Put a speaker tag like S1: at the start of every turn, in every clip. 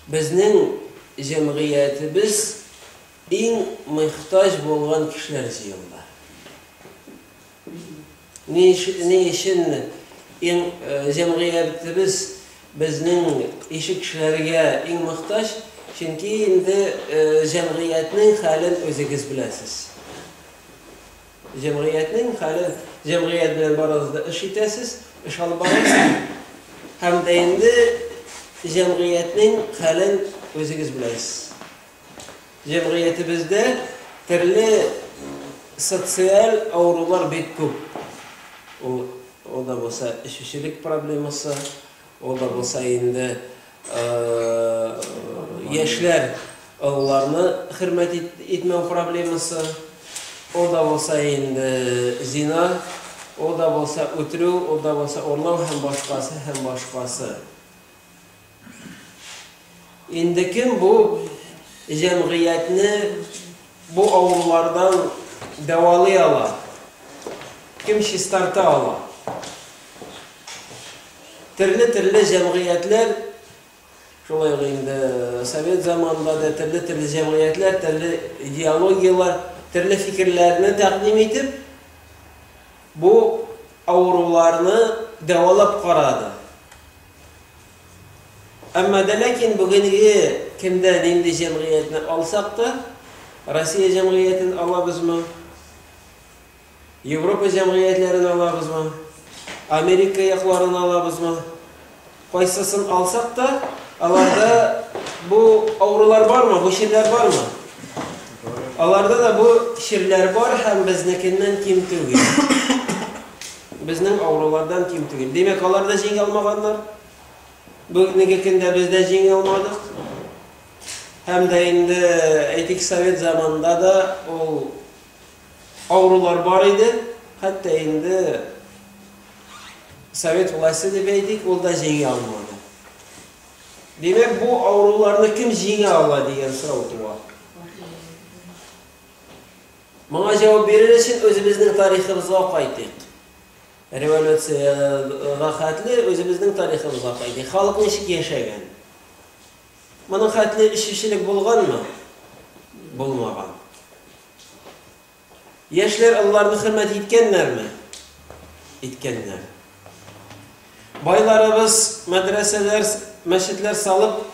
S1: Безнең җәмгыятебез иң мохтаҗ булган кешеләр җыелды. Ни өчен иң җәмгыятебез безнең ише кешеләргә иң мохтаҗ? Чөнки инде җәмгыятьнең хәлен үзегез беләсез. Җәмгыятьнең хәле, җәмгыять белән барыгыз да эш итәсез, эш алып барасыз. Һәм дә инде җәмгыятьнең хәлен үзегез беләсез. Җәмгыятебездә төрле социаль авырулар бик күп. Ул, ул да булса эчүчелек проблемасы, ул да булса инде яшьләр олыларны хөрмәт итмәү проблемасы, ул да булса инде зина, ул да булса үтерү, ул да булса урлау һәм башкасы һәм башкасы. Инде кем бу җәмгыятьне бу авырулардан дәвалый ала? Кем чистарта ала? Төрле-төрле җәмгыятьләр, шулай ук инде совет заманында да төрле-төрле җәмгыятьләр, төрле идеологияләр, төрле фикерләрне тәкъдим итеп, бу авыруларны дәвалап карады. Әмма дә ләкин бүгенге көндә нинди җәмгыятьне алсак та, Россия җәмгыятен алабызмы, Европа җәмгыятьләрен алабызмы, Америка якларын алабызмы, кайсысын алсак та, аларда бу авырулар бармы, бу чирләр бармы? Аларда да бу чирләр бар һәм безнекеннән ким түгел. Безнең авырулардан ким түгел. Димәк, алар да җиңә алмаганнар. Бүгенге көндә без дә җиңә алмадык. Һәм дә инде, әйтик, совет заманында да ул авырулар бар иде, хәтта инде совет власте дип әйтик, ул да җиңә алмады. Димәк, бу авыруларны кем җиңә ала дигән сорау туа. Моңа җавап бирер өчен үзебезнең тарихыбызга кайтыйк. Революциягә хәтле үзебезнең тарихыбызга кайтыйк. Халык ничек яшәгән? Моның хәтле эчүчелек булганмы? Булмаган. Яшьләр аларны хөрмәт иткәннәрме? Иткәннәр. Байларыбыз мәдрәсәләр, мәчетләр салып,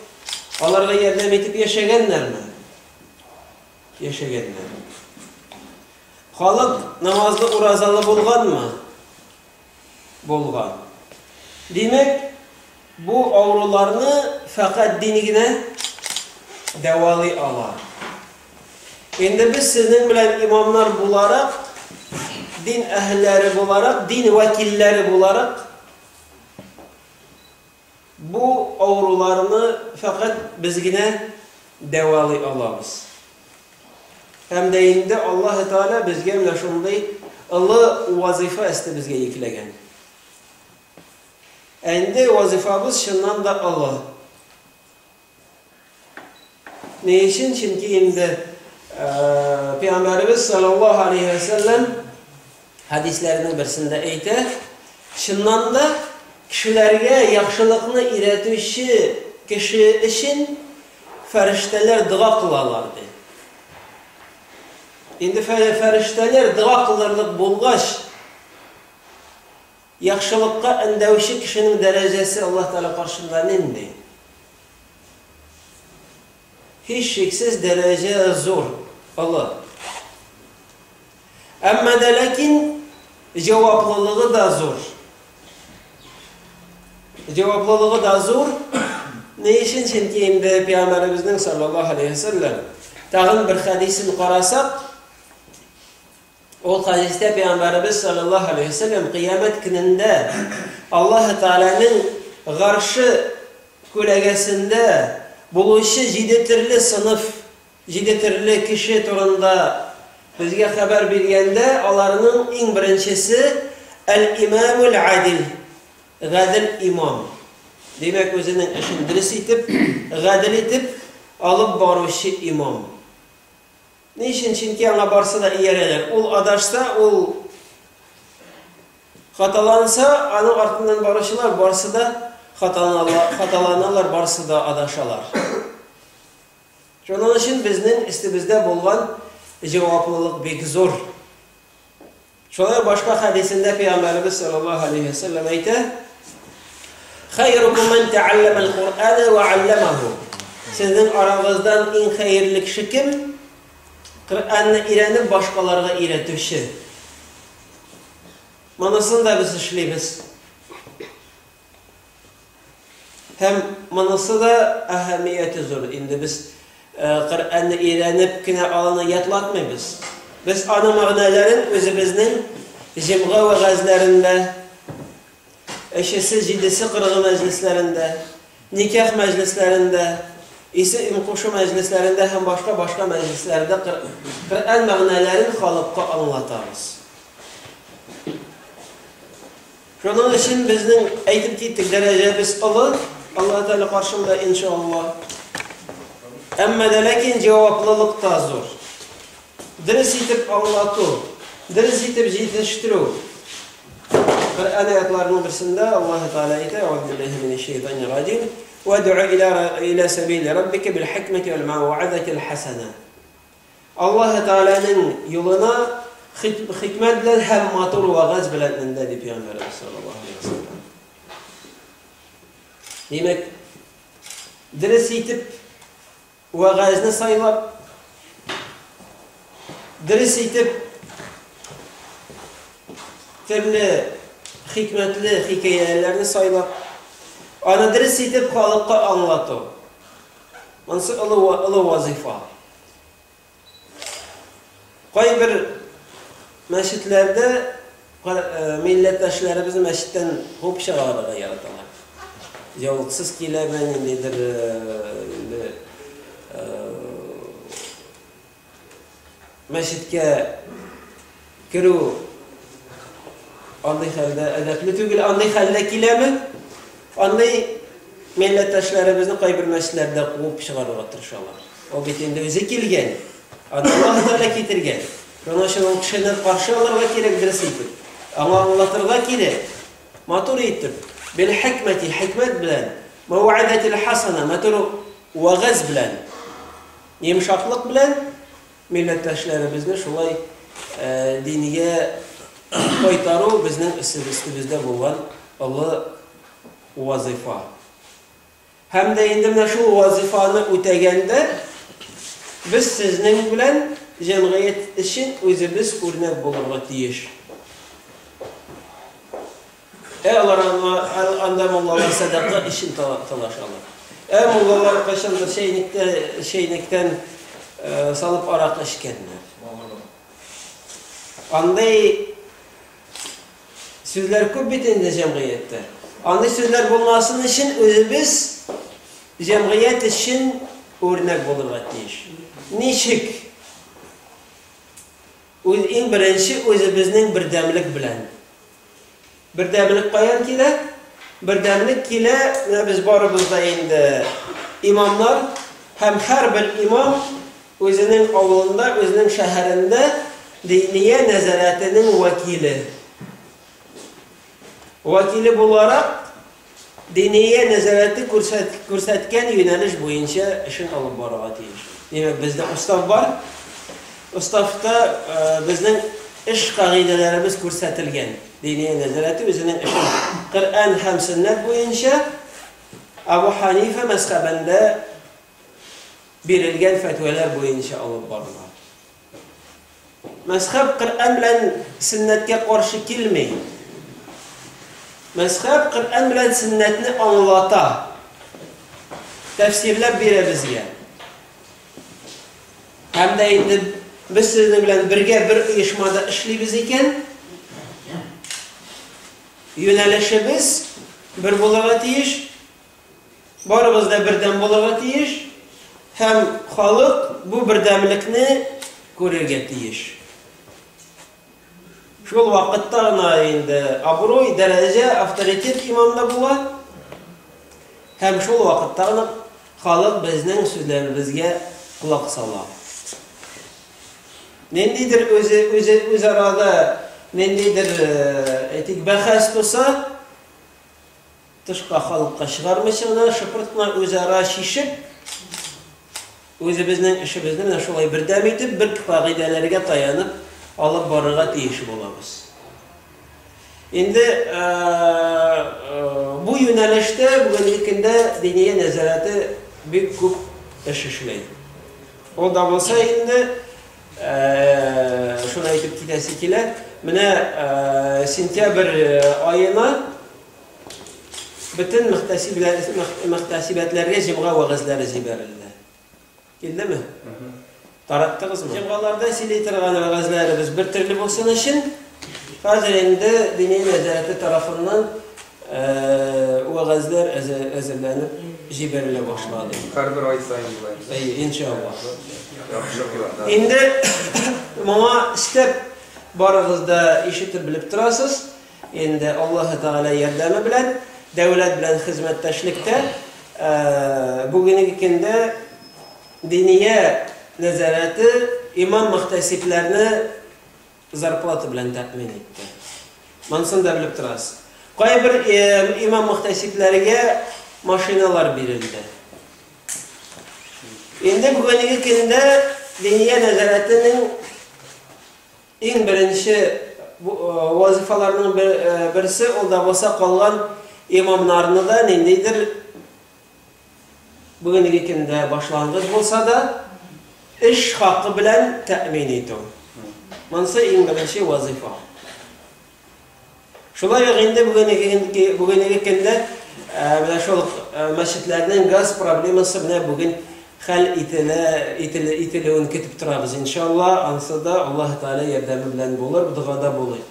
S1: аларга ярдәм итеп яшәгәннәрме? Яшәгәннәр. Халык намазлы, уразалы булганмы? Булган. Димәк, бу авыруларны фәкать дин генә дәвалый ала. Инде без сезнең белән имамнар буларак, дин әһелләре буларак, дин вәкилләре буларак, бу авыруларны фәкать без генә дәвалый алабыз. Һәм дә инде Аллаһы Тәгалә безгә менә шундый олы вазифа өстебезгә йөкләгән. Ә инде вазифабыз чыннан да олы. Ни өчен? Чөнки инде Пәйгамбәребез саллаллаһу алейһи ва сәлләм хәдисләренең берсендә әйтә, чыннан да кешеләргә яхшылыкны өйрәтүче кеше өчен фәрештәләр дога кылалар ди. Инде фәрештәләр дога кылырлык булгач, яхшылыкка өндәүче кешенең дәрәҗәсе Аллаһ Тәгалә каршында нинди? Һичшиксез дәрәҗә зур, олы. Әмма дә ләкин җаваплылыгы да зур. Җаваплылыгы да зур. Ни өчен? Чөнки инде Пәйгамбәребезнең саллаллаһу алейһи ва сәлләм тагын бер хәдисен карасак, ул хәдистә Пәйгамбәребез саллаллаһу алейһи ва сәлләм кыямәт көнендә Аллаһ Тәгаләнең гаршы күләгәсендә булучы җиде төрле сыныф, җиде төрле кеше турында безгә хәбәр биргәндә, аларның иң беренчесе әл-имамул адил, гадел имам. Димәк, үзенең эшен дөрес итеп, гадел итеп алып баручы имам. Ни өчен? Чөнки аңа барсы да иярәләр. Ул адашса, ул хаталанса, аның артыннан баручылар барсы да хаталаналар, барсы да адашалар. Шуның өчен безнең өстебездә булган җаваплылык бик зур. Шулай башка хәдисендә Пәйгамбәребез саллаллаһу алейһи ва сәлләм әйтә: "Хайрукум ман тааллама ал-Куръана ва алламаху." Сезнең арагыздан иң хәерле кеше кем? Коръәнне өйрәнеп башкаларга өйрәтүче. Монысын да без эшлибез. Һәм монысы да әһәмияте зур. Инде без Коръәнне өйрәнеп кенә аны ятлатмыйбыз. Без аның мәгънәләрен үзебезнең җомга вәгазьләрендә, өчесе, җидесе, кырыгы мәҗлесләрендә, никах мәҗлесләрендә, исем кушу мәҗлесләрендә һәм башка-башка мәҗлесләрдә Коръән мәгънәләрен халыкка аңлатабыз. Шуның өчен безнең әйтеп киттек, дәрәҗәбез олы, Аллаһ Тәгалә каршында, иншалла. Әмма дә ләкин җаваплылык та зур. Дөрес итеп аңлату, дөрес итеп җитештерү. Коръән аятларының берсендә Аллаһ Тәгалә әйтә: "Әгъузу биллаһи минәш шайтанир раҗим. Вад'у иля иля сабили раббика бил хикмәти вәл мәүгъазатил хәсәнә." Аллаһы Тәгаләнең юлына хикмәт белән һәм матур вәгазь белән өндә, ди Пәйгамбәребез саллаллаһу алейһи ва сәлләм. Димәк, дөрес итеп вәгазьне сайлап, дөрес итеп төрле хикмәтле хикәяләрне сайлап, аны дөрес итеп халыкка аңлату. Монысы олы, олы вазифа. Кайбер мәчетләрдә милләттәшләребезне мәчеттән куып чыгарырга яраталар. Яулыксыз киләме, ниндидер инде мәчеткә керү андый хәлдә әдәпле түгел, андый хәлдә киләме? Андый милләттәшләребезне кайбер мәчетләрдә куып чыгарырга тырышалар. Ул бит инде үзе килгән, аны Аллаһ Тәгалә китергән. Шуның өчен ул кешене каршы алырга кирәк дөрес итеп. Аңа аңлатырга кирәк. Матур итеп, бил хикмәти, хикмәт белән, мәүгыйзәтил хасана, матур вәгазь белән, йомшаклык белән милләттәшләребезне шулай дингә кайтару безнең өстебездә булган олы вазифа. Һәм дә инде менә шул вазифаны үтәгәндә, без сезнең белән җәмгыять өчен үзебез үрнәк булырга тиеш. Ә алар анда муллалар сәдака өчен талашалар. Ә муллалар кайчандыр чәйнектә, чәйнектән салып аракы эчкәннәр. Андый Сүзләр күп бит инде җәмгыятьтә. Андый сүзләр булмасын өчен үзебез җәмгыять өчен үрнәк булырга тиеш. Ничек? Үз иң беренче үзебезнең бердәмлек белән. Бердәмлек каян килә? Бердәмлек килә, менә без барыбыз да инде имамнар һәм һәрбер имам Үзенең авылында, үзенең шәһәрендә Диния нәзарәтенең вәкиле. Вәкиле буларак, Диния нәзарәте күрсәткән юнәлеш буенча эшен алып барырга тиеш. Димәк, бездә устав бар. Уставта безнең эш кагыйдәләребез күрсәтелгән. Диния нәзарәте үзенең эшен Коръән һәм сөннәт буенча Абу Ханифа мәзхәбендә бирелгән фәтвәләр буенча алып барыла. Мәзхәб Коръән белән сөннәткә каршы килми. Мәзхәб Коръән белән сөннәтне аңлата. Тәфсирләп бирә безгә. Һәм дә инде без сезнең белән бергә бер оешмада эшлибез икән, юнәлешебез бер булырга тиеш. Барыбыз да бердәм булырга тиеш һәм халык бу бердәмлекне күрергә тиеш. Шул вакытта гына инде абруй, дәрәҗә, авторитет имамда була. Һәм шул вакытта гына халык безнең сүзләребезгә колак сала. Ниндидер үзе үзе үзарада ниндидер әйтик бәхәс туса, Тышка халыкка чыгармыйча гына, шыпырт кына үзара чишеп, Үзебезнең эшебезне менә шулай бердәм итеп, бер кагыйдәләргә таянып алып барырга тиеш булабыз. Инде бу юнәлештә бүгенге көндә Диния нәзарәте бик күп эш эшли. Ул да булса инде шуны әйтеп китәсе килә. Менә сентябрь аена бөтен мөхтәсибәтләргә җомга вәгазьләре җибәрелде. Килдеме? Тараттыгызмы? Җомгаларда сөйли торган вәгазьләребез бер төрле булсын өчен, хәзер инде Диния нәзарәте тарафыннан вәгазьләр әзерләнеп җибәрелә башлады.
S2: Һәрбер ай саен була.
S1: Әйе, иншаллаһ. Инде моңа өстәп барыгыз да ишетеп белеп торасыз. Инде Аллаһы Тәгалә ярдәме белән, дәүләт белән хезмәттәшлектә бүгенге көндә Диния нәзарәте имам-мөхтәсибләрне зарплата белән тәэмин итте. Монысын да белеп торасыз. Кайбер имам-мөхтәсибләргә машиналар бирелде. Инде бүгенге көндә Диния нәзарәтенең иң беренче вазифаларының берсе ул да булса калган имамнарны да ниндидер бүгенге көндә башлангыч булса да, эш хакы белән тәэмин итү. Монысы иң беренче вазифа. Шулай ук инде бүгенге көндә менә шул мәчетләрнең газ проблемасы менә бүген хәл ителә, ителүен көтеп торабыз, иншалла, ансы да Аллаһ Тәгалә ярдәме белән булыр, догада булыйк.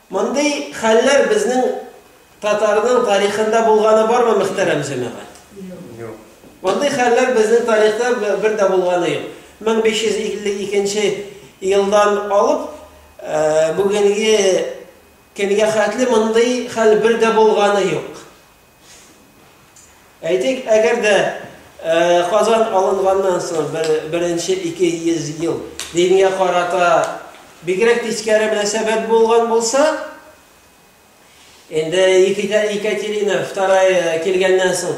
S1: Мондый хәлләр безнең татарның тарихында булганы бармы, мөхтәрәм җәмәгать?
S2: Юк.
S1: Мондый хәлләр безнең тарихта бер дә булганы юк. 1552 елдан алып бүгенге көнгә хәтле мондый хәл бер дә булганы юк. Әйтик, әгәр дә Казан алынганнан соң беренче 200 ел дингә карата бигрәк тискәре мөнәсәбәт булган булса, инде Екатерина II килгәннән соң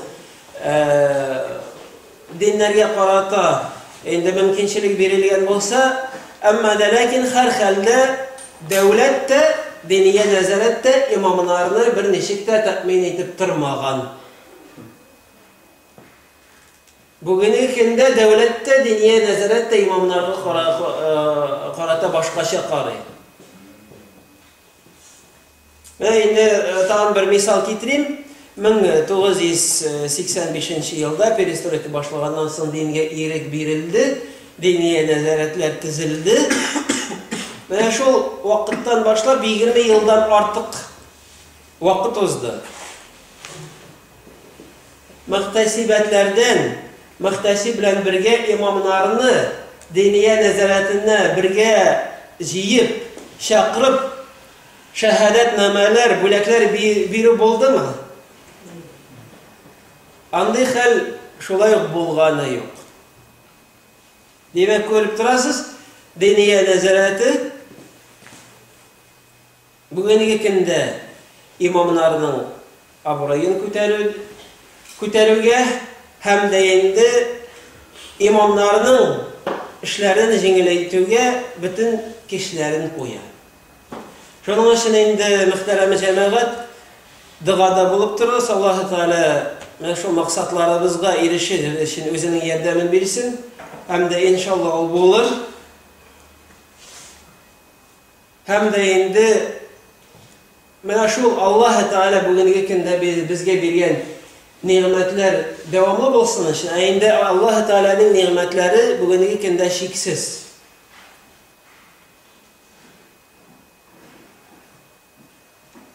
S1: диннәргә карата инде мөмкинчелек бирелгән булса, әмма дә ләкин һәр хәлдә дәүләт тә, диния нәзарәт тә имамнарны берничек тә тәэмин итеп тормаган. Бүгенге көндә дәүләт тә, диния нәзарәт тә имамнарга карата башкача карый. Менә инде тагын бер мисал китерим. 1985 елда перестройка башлаганнан соң дингә ирек бирелде, диния нәзарәтләр төзелде. Менә шул вакыттан башлап 20 елдан артык вакыт узды. Мөхтәсибәтләрдән, мөхтәсиб белән бергә имамнарны диния нәзарәтенә бергә җыеп, чакырып, шәһадәтнамәләр, бүләкләр бирү булдымы? Андый хәл шулай ук булганы юк. Димәк, күреп торасыз, диния нәзарәте бүгенге көндә имамнарның абруен күтәрү, күтәрүгә һәм дә инде имамнарның эшләрен җиңеләйтүгә бөтен көчләрен куя. Шуның өчен инде, мөхтәрәм җәмәгать, догада булып торыгыз, Аллаһы Тәгалә менә шул максатларыбызга ирешер өчен үзенең ярдәмен бирсен, һәм дә иншалла ул булыр. Һәм дә инде менә шул Аллаһы Тәгалә бүгенге көндә безгә биргән нигъмәтләр дәвамлы булсын өчен, ә инде Аллаһы Тәгаләнең нигъмәтләре бүгенге көндә чиксез.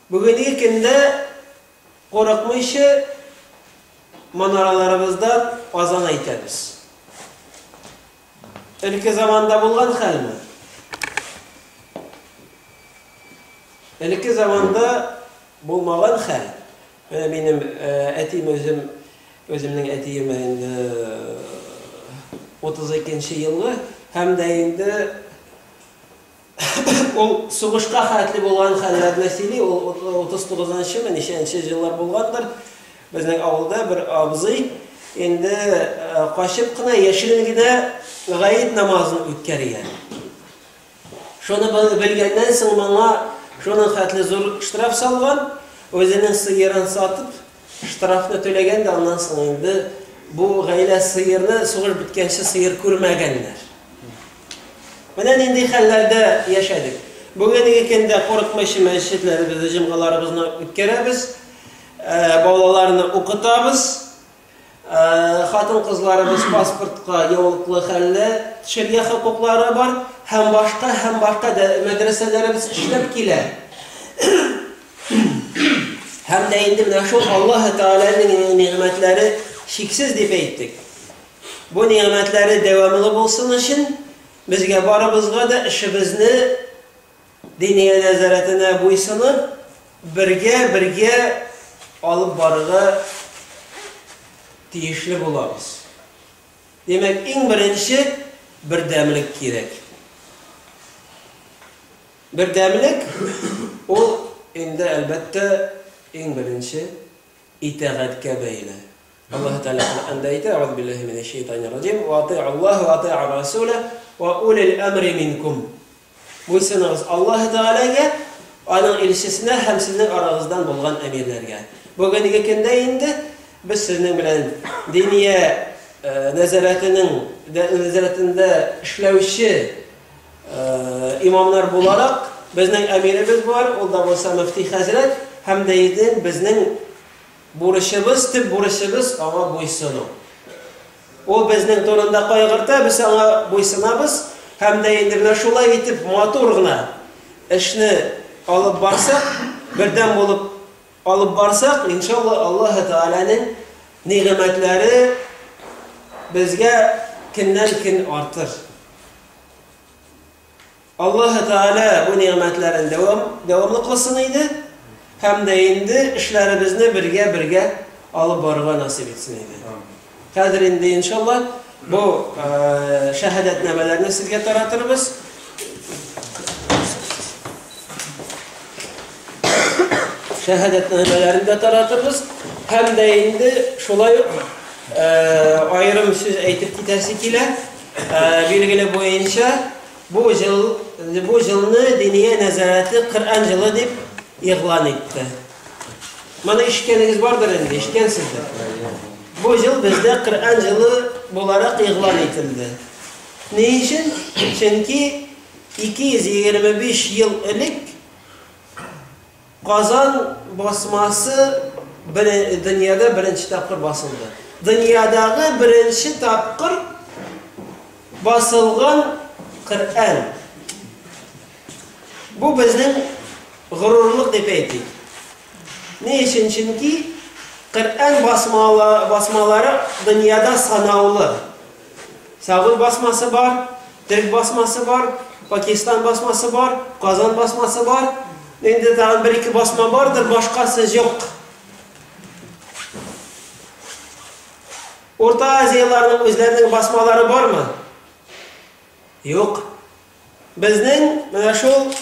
S1: Бүгенге көндә курыкмыйча манараларыбыздан азан әйтәбез. Элекке заманда булган хәлме? Элекке заманда булмаган хәл. Менә минем әтием үзем, үземнең әтием инде 32 елгы һәм дә инде ул сугышка хәтле булган хәлләрне сөйли, ул 39-нчымы, ничәнче еллар булгандыр. Безнең авылда бер абзый инде качып кына, яшерен генә гает намазын үткәргән. Шуны белгәннән соң моңа шуның хәтле зур штраф салган, үзенең сыерын сатып, штрафны түләгән дә, аннан соң инде бу гаилә сыерны сугыш беткәнче сыер күрмәгәннәр. Менә нинди хәлләрдә яшәдек. Бүгенге көндә курыкмыйча мәчетләребездә җомгаларыбызны үткәрәбез, балаларны укытабыз. Хатын-кызларыбыз паспортка яулыклы хәлле төшергә хокуклары бар һәм башка һәм башка да мәдрәсәләребез эшләп килә. Һәм дә инде менә шул Аллаһ Тәгаләнең нигъмәтләре чиксез дип әйттек. Бу нигъмәтләре дәвамлы булсын өчен безгә барыбызга да эшебезне Диния нәзарәтенә буйсынып, бергә-бергә алып барырга тиешле булабыз. Димәк, иң беренче бердәмлек кирәк. Бердәмлек ул инде әлбәттә иң беренче итагатькә бәйле. Аллаһ Тәгалә Коръәндә әйтә, Әгъузу биллаһи минәш шәйтанир раҗим, Ва ати'у Аллаһ ва ати'у Расула ва улил әмри минкум. Буйсыныгыз Аллаһ Тәгаләгә, аның илчесенә һәм сезнең арагыздан булган әмирләргә. Бүгенге көндә инде без сезнең белән Диния нәзарәтенең нәзарәтендә эшләүче имамнар буларак, безнең әмиребез бар, ул да булса мөфти хәзрәт, һәм дә инде безнең Бурычыбыз, төп бурычыбыз, аңа буйсыну. Ул безнең турында кайгырта, без аңа буйсынабыз һәм дә инде менә шулай итеп матур гына эшне алып барсак, бердәм булып алып барсак, иншалла, Аллаһы Тәгаләнең нигъмәтләре безгә көннән-көн артыр. Аллаһы Тәгалә бу нигъмәтләрен дәвам, дәвамлы кылсын иде һәм дә инде эшләребезне бергә-бергә алып барырга насыйп итсен иде. Хәзер инде иншалла бу шәһадәтнамәләрне сезгә таратырбыз. Шәһадәтнамәләрен дә таратырбыз һәм дә инде шулай ук аерым сүз әйтеп китәсе килә. Билгеле буенча Бу җыл, бу җылны Диния нәзарәте Коръән җылы дип игълан итте. Моны ишеткәнегез бардыр инде, ишеткәнсездер. Бу җыл бездә Коръән җылы буларак игълан ителде. Ни өчен? Чөнки 225 ел элек Казан басмасы дөньяда беренче тапкыр басылды. Дөньядагы беренче тапкыр басылган Коръән. Бу безнең горурлык дип әйтик. Ни өчен? Чөнки Коръән басмалары дөньяда санаулы. Сагуд басмасы бар, Төрек басмасы бар, Пакистан басмасы бар, Казан басмасы бар. Инде тагын бер-ике басма бардыр, башкасы юк. Урта Азияларның үзләренең басмалары бармы? Юк. Безнең менә шул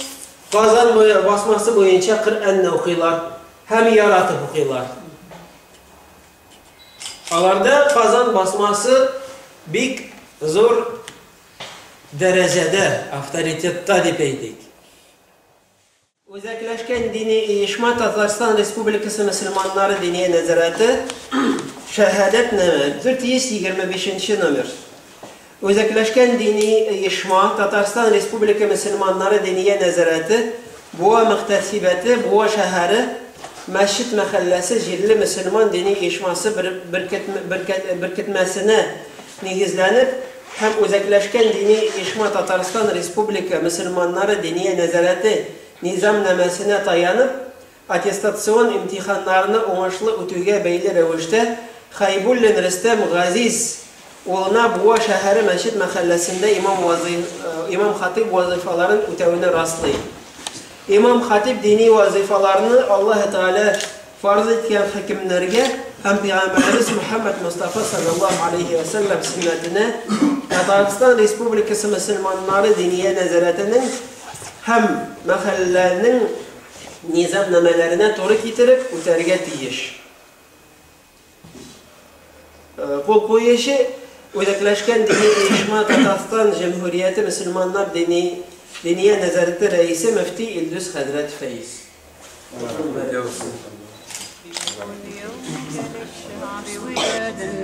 S1: Казан басмасы буенча Коръәнне укыйлар һәм яратып укыйлар. Аларда Казан басмасы бик зур дәрәҗәдә, авторитетта дип әйтик. Үзәкләшкән дини оешма Татарстан Республикасы мөселманнары диния нәзарәте шәһадәтнамә 425 нче номер. Үзәкләшкән дини оешма Татарстан Республика мөселманнары диния нәзарәте Буа мөхтәсибәте Буа шәһәре Мәчет мәхәлләсе җирле мөселман дини оешмасы беркетмәсенә нигезләнеп һәм Үзәкләшкән дини оешма Татарстан Республика мөселманнары диния нәзарәте низамнамәсенә таянып, Аттестацион имтиханнарны уңышлы үтүгә бәйле рәвештә, Хәйбуллин Рөстәм Газиз улына Буа шәһәре мәчет мәхәлләсендә имам-хатыйб вазыйфаларын үтәүне раслый. Имам-хатыйб дини вазыйфаларны Аллаһы Тәгалә фарыз иткән хөкемнәргә һәм Пәйгамбәребез Мөхәммәд Мостафа салләллаһу алейһи вә сәлләм сөннәтенә, Татарстан Республикасы мөселманнары диния нәзарәтенең һәм мәхәлләнең низамнамәләренә туры китереп үтәргә тиеш. Кул куючы Үзәкләшкән дини оешма Татарстан Җөмһүрияте мөселманнар дини Диния нәзарәте рәисе мөфти Илдус хәзрәт Фәиз.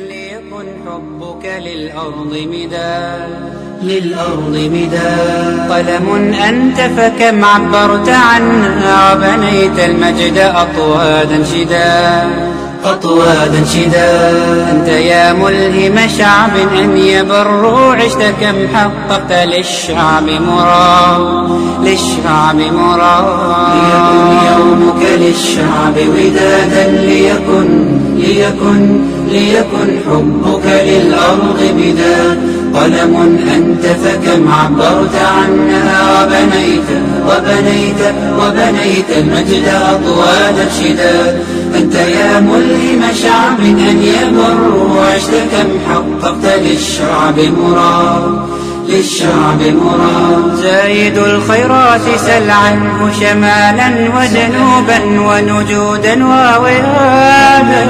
S3: ليكن حبك للأرض مداد للأرض مداد قلم أنت فكم عبرت عنها وبنيت المجد أطوادا شداد أطوادا شداد أنت يا ملهم شعب أن يبروا عشت كم حققت للشعب مراد للشعب مراد ليكن يومك للشعب ودادا ليكن ليكن ليكن حبك للأرض مداد قلم أنت فكم عبرت عنها وبنيت وبنيت وبنيت المجد أطوادا شداد أنت يا ملهم شعب أن يبروا عشت كم حققت للشعب مراد للشعب مراد زايد الخيرات سل عنه شمالا وجنوبا ونجودا ووهادا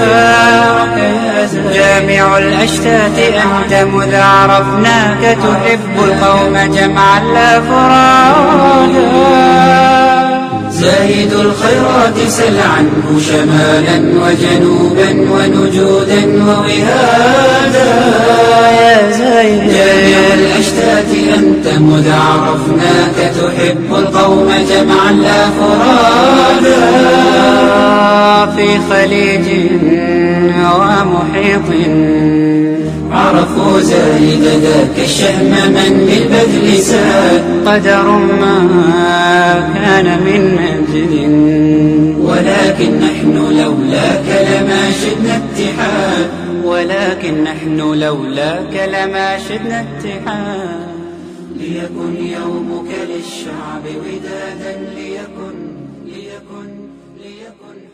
S3: جامع الأشتات أنت مذ عرفناك تحب القوم جمعا لا فرادا زاهد الخيرات سل عنه شمالا وجنوبا ونجودا ووهادا يا زايد جامع الأشتات أنت مذ عرفناك تحب القوم جمعا لا فرادا في خليج ومحيط عرفوا زايد ذاك الشهم من بالبذل ساد قدر ما كان من مجد ولكن نحن لولاك لما شدنا اتحاد ولكن نحن لولاك لما شدنا اتحاد ليكن يومك للشعب ودادا ليكن ليكن ليكن.